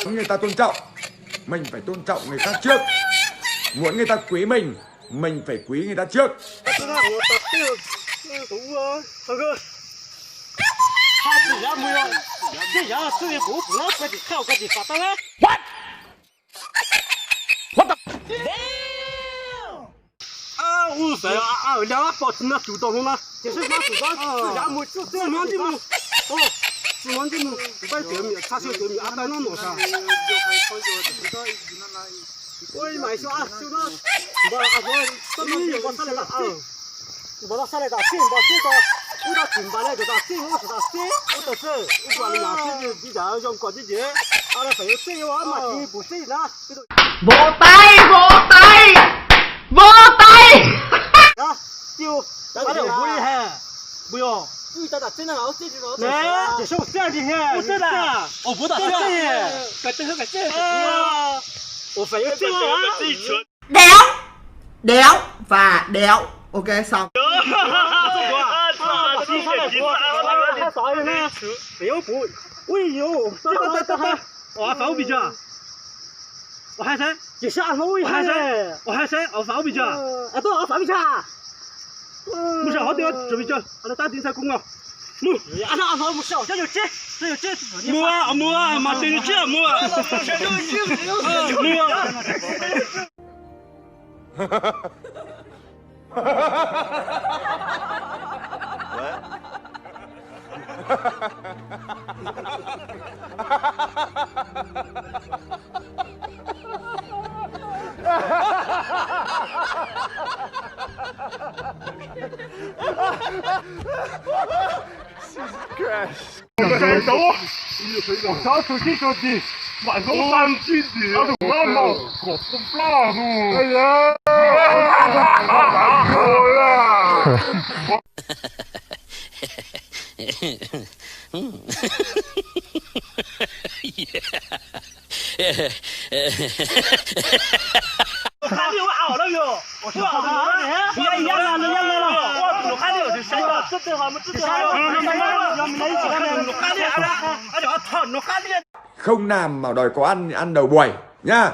Muốn người ta tôn trọng, mình phải tôn trọng người khác trước. Muốn người ta quý mình, mình phải quý người ta trước. Ua xav lawv pom tsis noj tus tau hnub na, ces sib mab tus tau, tsis zam mus tsis txij hnub ntij mus, tsis hnub ntij mus, peb cov miam tshaj sib cov miam ab peb noj noj sas. Ua mas xyov ab xyov no, npog ab xyov txoj no npog xab le tas, npog txoj xab le tas xij npog xij tau, ub tau tsis npog le tas xij ub tas xij ub tas xij ub tas li yam xij li cas zoo kom tib ces ab la fam yuav xij yuav mas tsis pum xij na. Vỗ tay, vỗ tay, vỗ tay. Đéo, đéo và đéo. Ok, xong. Ua phauj pis tsawg? Ua hais seb. Ua hais seb, ua phauj pis tsawg? Mus saum hov twg, tsum pis tsawg, tab tiv ntxhais koob no. Mus, mus, mas tes tsiab mus, mus. Không làm mà đòi có ăn, ăn đầu buổi nhá.